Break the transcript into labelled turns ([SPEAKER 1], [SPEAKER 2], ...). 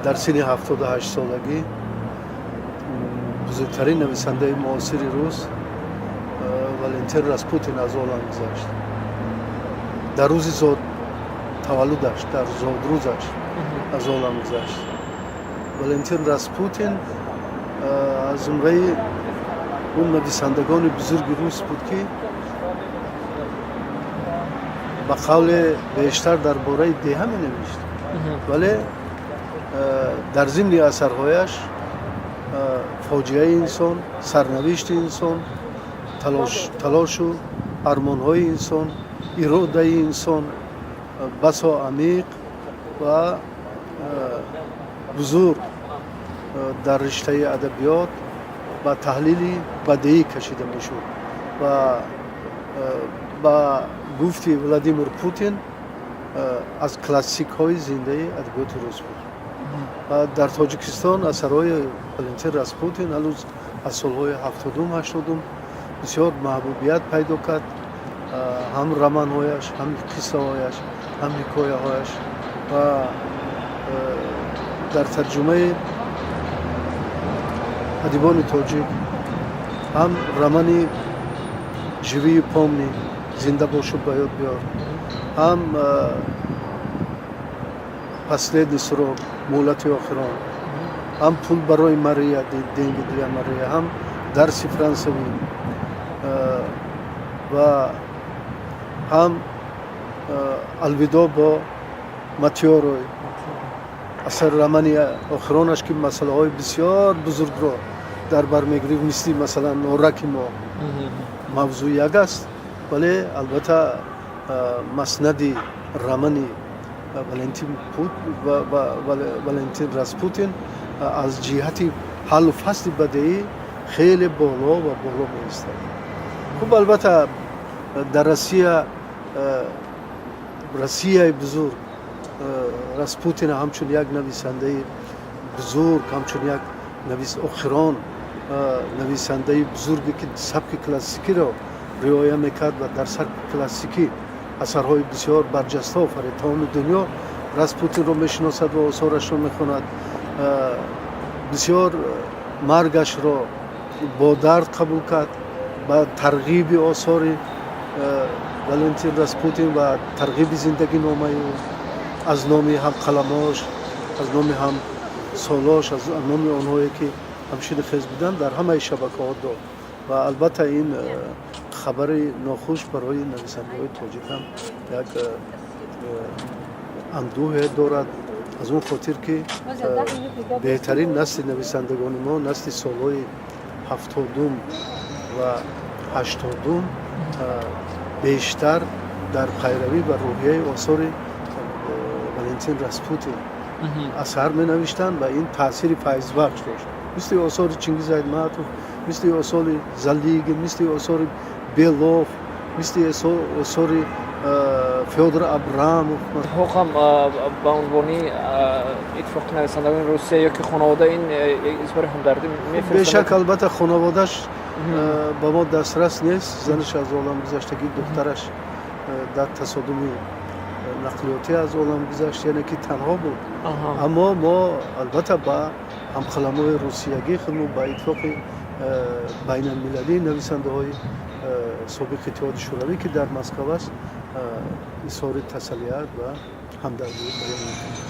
[SPEAKER 1] Дар синни 78-солагӣ бузургтарин нависандаи муосири рус Валентин Распутин аз олам гузашт. Дар рӯзи зод таваллудаш, дар зодрӯзаш аз олам гузашт. Валентин Распутин аз зумраи он нависандагони бузурги рус буд, ки ба қавле бештар дар бораи деҳа менавишт, вале дар зимни асарҳояш фоҷиаи инсон, сарнавишти инсон, талошу армонҳои инсон, иродаи инсон басо амиқ ва бузург дар риштаи адабиёт ба таҳлили бадеӣ кашида мешуд ва ба гуфти Владимир Путин аз классикҳои зиндаи адабиёти рус буд. Ва дар Тоҷикистон асарҳои Валентин Распутин ҳанӯз аз солҳои 70-ум, 80-ум бисёр маҳбубият пайдо кард, ҳам романҳояш, ҳам қиссаҳояш, ҳам ҳикояҳояш. Ва дар тарҷумаи адибони тоҷик ҳам романи «Живи и помни», «Зинда бошу, ба ёд биёр», ҳам «Последний срок», «Муҳлати охирон», ҳам «Пул барои Мария», «Деньги для Мария», ҳам «Дарси франсавӣ» ва ҳам «Алвидо бо Матёрой», асар романи охиронаш, ки масъалаҳои бисёр бузургро дар бар мегирифт, мисли масалан «Нораки мо». Мавзӯъ як аст, вале албатта маснади романи Валентин Распутин аз ҷиҳати ҳаллу фасли бадеӣ хеле боло ва боло меистад. Хуб, албатта, дар Россия, Россияи бузург Распутина ҳамчун як нависандаи бузург, ҳамчун як охирон нависандаи бузурге, ки сабки классикиро риоя мекард ва дар сабки классикӣ асарҳои бисёр барҷаста офарид, тамоми дунё Распутинро мешиносад ва осорашро мехонад, бисёр маргашро бо дард қабул кард. Ба тарғиби осори Валентин Распутин ва тарғиби зиндагиномаи ӯ аз номи ҳамқаламош, аз номи ҳамсолош, аз номи онҳое, ки ҳамшини хез буданд, дар ҳамаи шабакаҳо дод. Ва албатта ин хабари нохуш барои нависандаҳои тоҷик ҳам як андӯҳе дорад, аз он хотир ки беҳтарин насли нависандагони мо, насли солҳои 70-ум ва 80-ум, бештар дар пайравӣ ба рӯҳияи осори Валентин Распутин асар менавиштанд ва ин таъсири файзбахш дошт, мисли осори Чингиз Айтматов, мисли осори Залигин, мисли осори Белов, мисли осори Фёдор Абрамов.
[SPEAKER 2] Ҳоқам ба унвони Иттифоқи нависандагони Русия ё ки хонавода ин изҳори ҳамдардӣ мефиристанд?
[SPEAKER 1] Бешак, албатта, хонаводаш ба мо дастрас нест. Занаш аз олам гузаштагӣ, духтараш дар тасодуми нақлиётӣ аз олам гузашт, яъне ки танҳо буд. Аммо мо албатта ба ҳамқаламои русиягӣ худмо, ба Иттифоқи байналмилалии нависандаҳои собиқи Иттиҳоди Шӯравӣ, ки дар Москав аст, изҳори тасаллият ва ҳамдардӣ баён мекунем.